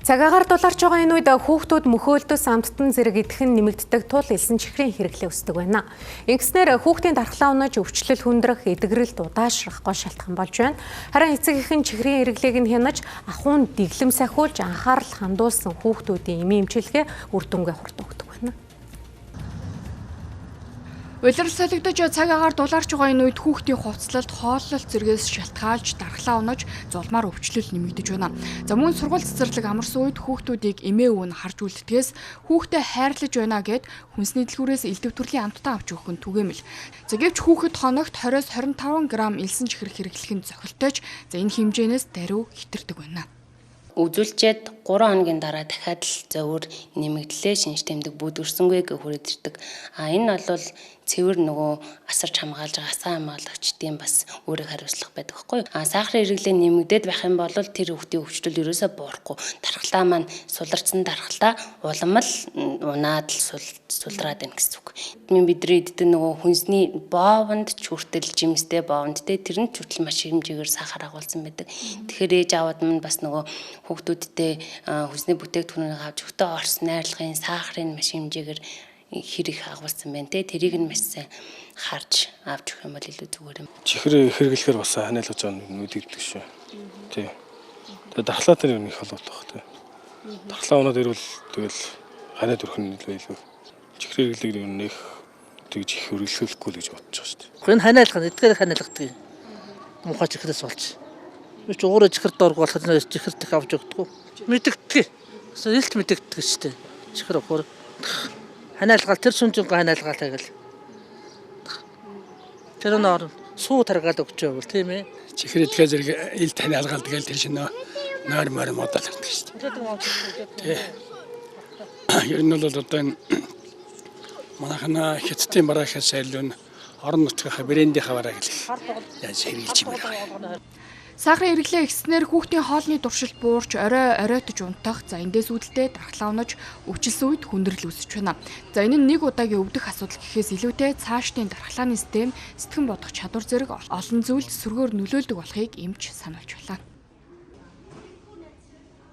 Цагаагаар дулаарч байгаа энэ үед хүүхдүүд мөхөөлдөс амттан зэрэг идэх нь нэмэгддэг тул элсэн чихрийн хэрэглээ өсдөг байна. Ингэснээр хүүхдийн дархлаа унаж, өвчлөл хүндрэх, эдгэрэлт удаашрах гол шалтгаан болж байна. Харин эцэг эх нь чихрийн хэрэглээг нь хянаж, ахуйн дэглэм сахиулж, анхаарал хандуулсан хүүхдүүдийн эмийн эмчилгээ үр дүнгээ хурд өгдөг байна. Улирал солигдож цаг агаар дулаарч байгаа энэ үед хүүхдийн хувцлалт, хооллолт зэргээс шалтгаалж дархлаа унаж, зулмаар өвчлөл нэмэгдэж байна. За мөн сургууль цэцэрлэг амарсан үед хүүхдүүдийг эмээ өвөө нь харж үлддгээс хүүхдээ хайрлаж байна гэд хүнсний дэлгүүрээс элдэв төрлийн амттан авч өгөх нь түгээмэл. За гэвч хүүхэд хоногт 20-25 г элсэн чихэр хэрэглэх нь зохилтойч за энэ хэмжээнээс даруй хэтэрдэг байна. Үзүүлчихэд 3 хоногийн дараа дахиад л зовөр нэмэгдлээ, шинж тэмдэг бүдгэрсэнгүй гэх хүрээд ирдэг. А энэ бол цэвэр нөгөө асарч хамгаалж байгаа асаа хамгаалагчдын бас өөрийг хариуцлага байдаг байхгүй юу? А сахарын хэрэглээ нэмэгдээд байх юм бол тэр хүүхдийн өвчлөл ерөөсөө буурахгүй. Дархлаа маань суларчсан дархлаа улам л унаад л сулраад байна гэсэн үг. Бидний иддэг нөгөө хүнсний боовонд ч хүртэл жимстэй боовонд те тэр нь ч хүртэл маш хэмжээгээр сахар агуулсан байдаг. Тэгэхээр ээж аауд минь бас нөгөө хүүхдүүдтэй хүнсний бүтээгдэхүүнийг авч өгтөө орсон найрлагын сахарын маш хэмжээгээр хэр их агуулсан байна те тэрийг нь маш сайн харж авч өгөх юм бол илүү зүгээр юм. Чихэр хэрэглэхээр бас ханиалгаж байгаа нүдэгддэг шүү. Тий. Тэгээ дархлаатай юм их холбоотой байх тий. Дархлаа унаад ирвэл тэгэл ханиад өрөх нь илүү. Чихэр хэрэглээг ер нь их тэгж их хэрэглэхгүй л гэж бодож байгаа шүү дээ. Энэ ханиалга эдгээр ханиалгадаг. Муухай чихрээс болж. Би ч өөрөө чихэр дорг болохоор чихэр тех авч өгдөг. Мэдэгддэг. Илт мэдэгддэг шүү дээ. Чихэр өхөр ханиалгаал тэр сүнжингээ ханиалгаалаа гэл. Тэр нөр суу таргаад өгч байвал тийм ээ. Чихэр идэхээ зэрэг илт ханиалгаал тэгэл тэр шинэ нойр морь модал гардаг шүү дээ. Ер нь бол одоо энэ манайхна хятадын бараахаас айлуу орон нутгийнхаа брендийнхаа бараа гэх яаж хэрэгжилж юм бэ? Сахарын хэрэглээ ихснээр хүүхдийн хоолны туршилт буурч, орой оройтож унтах, за эндээс үүдэлтэй дархлаа унаж, өвчлсөн үед хүндрэл үүсэж байна. За энэ нь нэг удаагийн өвдөх асуудал гэхээс илүүтэй цаашдын дархлааны систем, сэтгэн бодох чадвар зэрэг олон зүйлд сөргөөр нөлөөлдөг болохыг эмч сануулж байлаа.